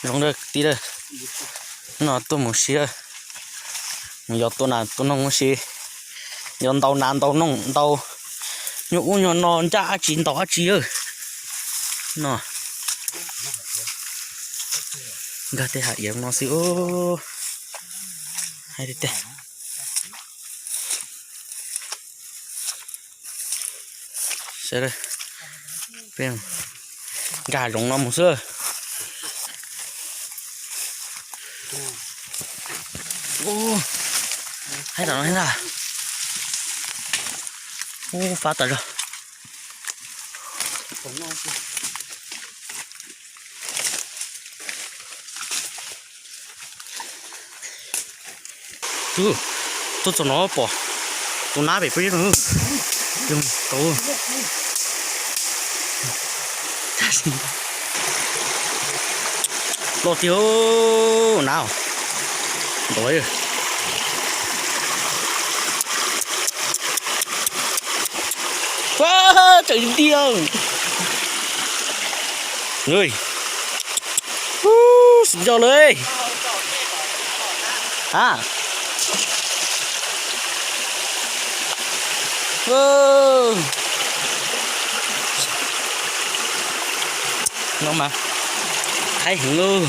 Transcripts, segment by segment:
Zoo lawm kwv tij lawm, no tuaj mus si lawm, mus yos tua nas tua noog ua si, yos ntaus nas ntaus noog ntaus nyuag ub nyuag no ncaj dab tsi ntaus dab tsi lawm. No nkag tej hav iav no xwb. Hais tiag tiag. Sawv daws, peb nkag zoov no mus xwb. Ub, haib tam no ntag. Ub, fab tas zog. Tuaj txog no pom tus nab pem peb no. Tau loj tiag nab. Ntau. Tseem tiag. Xub yog lawm. A, no mas haib heev lauj.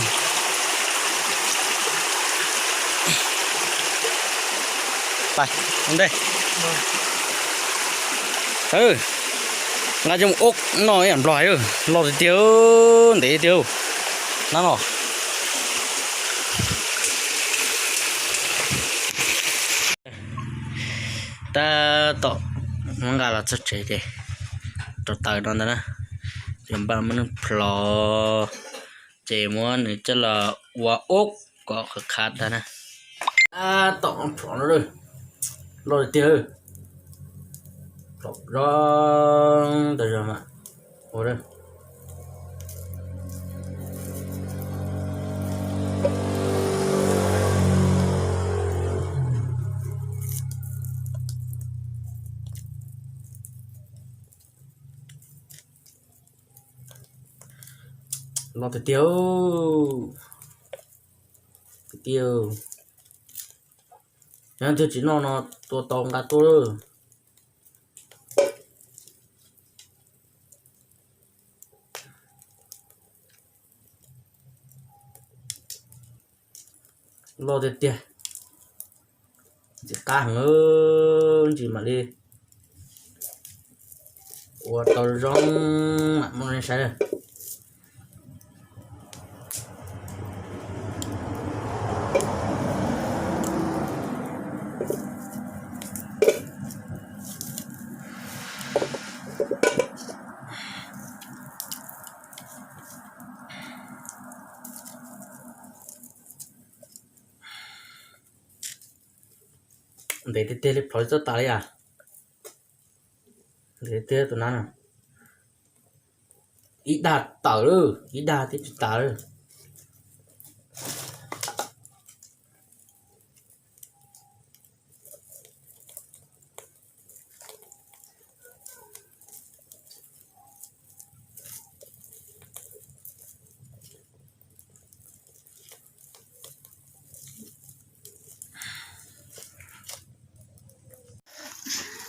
Pais ua ntej. Nqa coj mus ub no ib yam nplog, loj tiag tiag, ntev tiag nab no. Tab tom muab nqa los txog tsev ces rau taws no ntag na. Ces npaj muab nws plhov, ces muab nws coj los ua ub kom qhov qhab ntag na. Tab tom plhov no, loj tiag tiag. Plhov zoo tas zog mas. Ua loj tiag tiag, tiag tiag. Yog leej twg tsis noj no tua tau nqa tuaj lawm. Loj tiag tiag, ntxim qab heev, ntsis mam li ua tau zoo mam muab nej saib. Ntev tiag tiag li, plhov tsis txawj tas li as. Ntev tiag tus nab no. Ib dag tawm lawm, ib dag twb tsis tas lawm.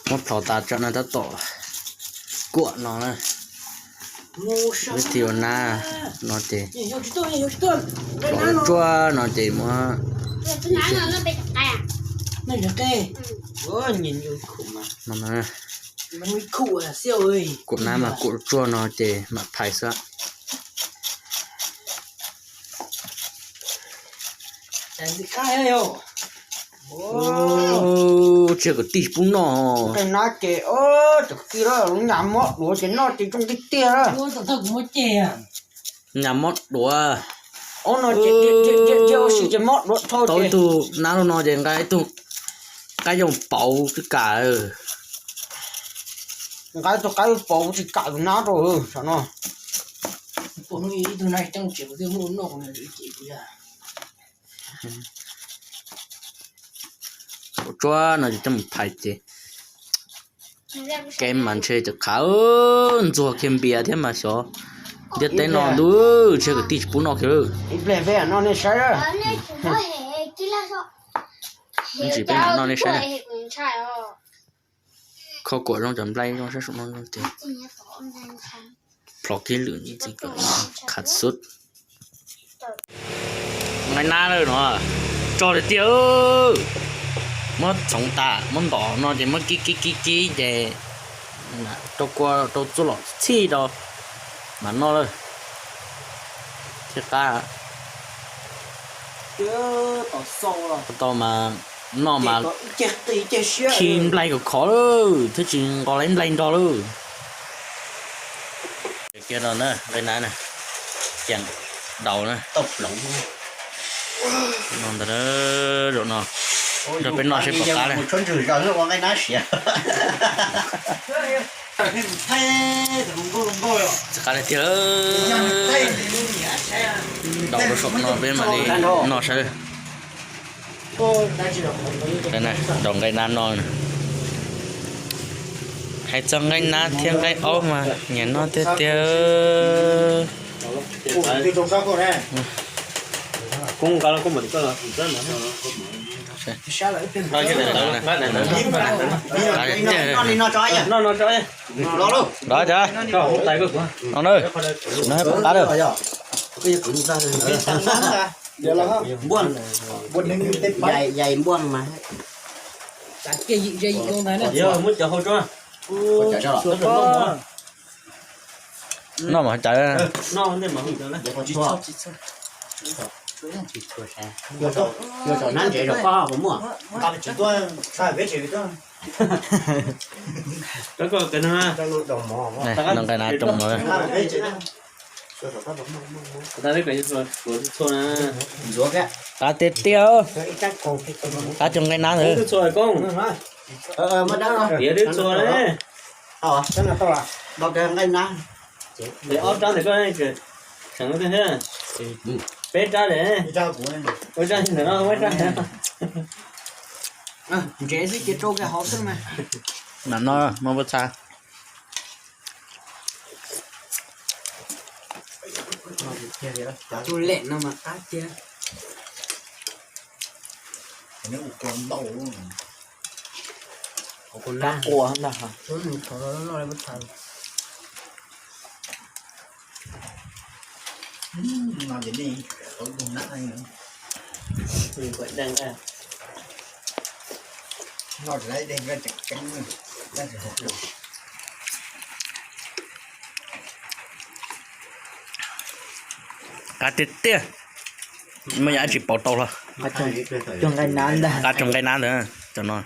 Muab plhov tas tso na, tab tom kuam no na. Ib tug nab no ces plhov tsuag no ces muab no, kuam nab mas kuam tsuag no ces mam phais xwb. Tsiaj kwv tij pub noj. Nab ces, cov kwv tij, lub nyam mob duav ces noj ces zoo tiag tiag. Nyam mob duav. Tau ib tug nab loj no ces nqa ib tug qaib yooj pauv tsis kam. Nqa ib tug qaib yooj pauv tsis kam tus nab rau saum no. Kuam tsuag no ces coj mus phais ces kev mas ntshe cov qhav ntxuag kiag npias thiab mas xyov. Ntiaj teb no ntuj, tsis yog kwv tij tsis pub noj kiag lawm. Ib pliag peb mam noj nej saib. Ntsis peb mam noj nej saib na. Kho kuam zoo cov nplai zoo sab saum no tiag. Plhov kiag lwm ntxiv khav xub. Nqaij nab lawm no, tsog tiag tiag. Muab txhoov tas muab ntom no ces muab kib kib kib kib ces rau kua rau txuj lom txhij rau mas noj lawm. Thiab qab tau mas noj mas khi nplai kom khov lawm thiab tsis nqos lawv nplai nrog lawm. Kiag no na, nqaij nab na, ceem daus na. No ntag, zaum no nrog peb noj seb puas qab na. Tsis qab tiag tiag. Daus rau saum no peb mam li noj saib. Daus nqaij nab no, hais txog nqaij nab thiab nqaij aub mas nyiam noj tiag tiag. Los cov, no puas qab lawm. Noj mas cawv. Noj nqaij nab rooj no. Qab tiag tiag. Qab cov nqaij nab ntawd. Peb rab ntawm no, ntses xwb ces rau kiag hauv xwb mas. Mam noj, muab pob txha. Tus lem no mas qab tiag. Qab qua ntag. Qab tiag tiag. Muaj yam tsis pauv tau los. Qab tsoom nqaij nab ntag, cov no.